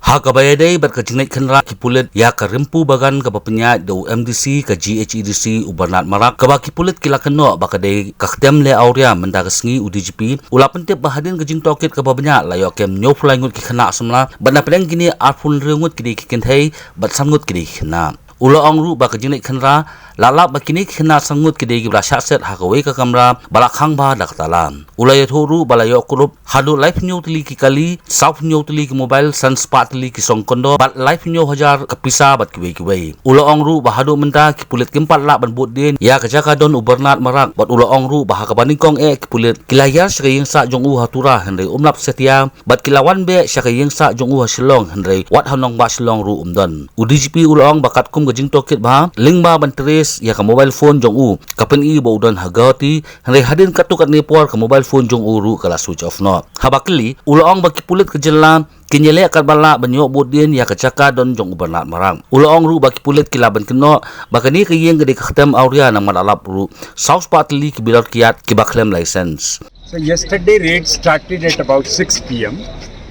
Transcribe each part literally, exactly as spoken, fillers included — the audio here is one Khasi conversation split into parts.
Ha kaba ïadei bad ka jingleit khynra ki pulit ïa ka Rimpu Bagan kaba pynïaid da u M D C ka G H A D C u Bernard Marak, kaba ki pulit ki la kynnoh ba ka dei ka ktem leh awria, mynta ka sngi u D G P u la pyntip ba hadien ka jingtohkit kaba bniah la ïoh kem hynñiewphew lai ngut ki khynnah samla, bad na pdeng kine arphew hynriew ngut ki dei ki kynthei bad san ngut ki dei ki khynnah. U la ong ruh ba ka jingleit khynra la lap ba kine ki khynnah san ngut ki dei kiba la shah set ha kawei ka kamra ba la khang bha da ka tala. U la ïathuh ruh ba la ïoh kurup haduh laiphew hynñiew tylli ki kali, sawphew hynñiew tylli ki mobile, san spah tylli ki song kondom bad laiphew hynñiew hajar ka pisa bad kiwei kiwei. U la ong ruh ba haduh mynta ki pulit kim pat lah ban bud dien ïa ka jaka don u Bernard Marak, bad u la ong ruh ba ha kaba nyngkong eh ki pulit ki la hiar sha ka ïing sah jong u ha Tura, hynrei um lap satia, bad ki la wan beh sha ka ïing sah jong u ha Shillong, hynrei wat ha nongbah Shillong ruh um don. U D G P u la ong ba katkum ka jingtohkit bha, lyngba ban trace ïa ka mobile phone jong u, ka pyni ba u don ha Guwahati, hynrei hadien katto katne por ka mobile phone jong u ruh ka la switch off noh. Haba kylli, u la ong ba ki pulit ka jylla kin ïaleh katba lah ban ïoh bud dien ïa ka jaka don jong u Bernard Marak. U la ong ruh ba ki pulit ki lah ban kynnoh ba kane ka ïing ka dei ka ktem awria, namar la lap ruh saw spah tylli ki bilor kiad kiba khlem license. So yesterday raid started at about six p m.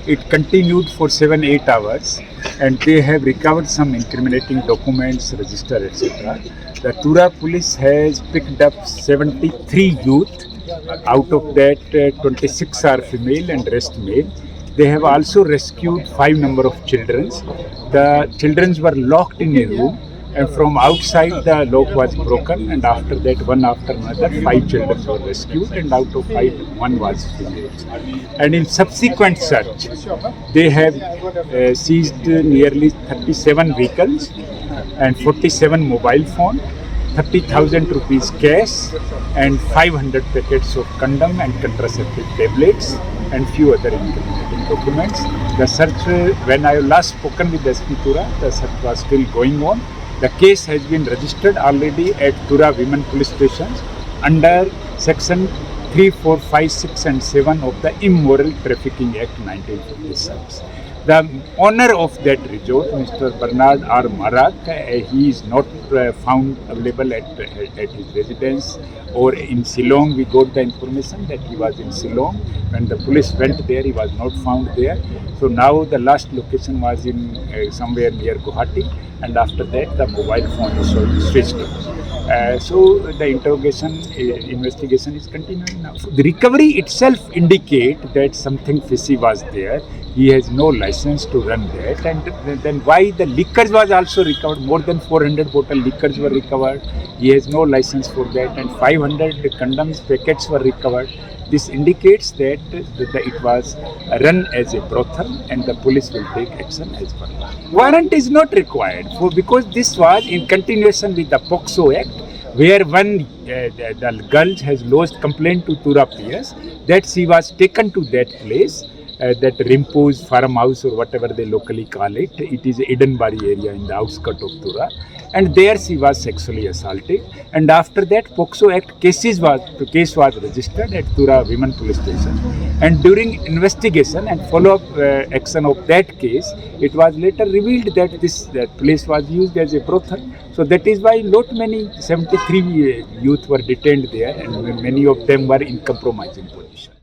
It continued for seven, eight hours, and they have recovered some incriminating documents, register, et cetera. The Tura police has picked up seventy-three youth. Out of that, uh, twenty-six are female and rest male. They have also rescued five number of children. The children were locked in a room, and from outside the lock was broken, and after that, one after another, five children were rescued, and out of five, one was female. And in subsequent search, they have, uh, seized nearly thirty-seven vehicles and forty-seven mobile phone, thirty thousand rupees cash, and five hundred packets of condom and contraceptive tablets, and few other incriminating documents. The search, uh, when I last spoken with S P Tura, the search was still going on. The case has been registered already at Tura Women Police Station under section three four five six and seven of the Immoral Trafficking Act nineteen fifty-six. The owner of that resort, Mister Bernard R Marak, uh, he is not, uh, found available at, at his residence or in Shillong. We got the information that he was in Shillong. When the police went there, he was not found there. So now the last location was in, uh, somewhere near Guwahati, and after that the mobile phone is so-, switched off. Uh, so the interrogation, uh, investigation is continuing now. The recovery itself indicate that something fishy was there. He has no license to run that, and then why the liquors was also recovered? More than four hundred bottle liquors were recovered. He has no license for that, and five hundred condoms packets were recovered. This indicates that the, the, it was run as a brothel, and the police will take action as per law. Warrant is not required for, because this was in continuation with the POCSO Act, where one, uh, the, the girl has lodged complaint to Tura P S that she was taken to that place, uh, that Rimpu's farmhouse or whatever they locally call it. It is Edenbari area in the outskirts of Tura, and there she was sexually assaulted. And after that, POCSO Act cases was, the case was registered at Tura Women Police Station. And during investigation and follow-up, uh, action of that case, it was later revealed that this, that place was used as a brothel. So that is why not many, seventy-three youth were detained there, and many of them were in compromising position.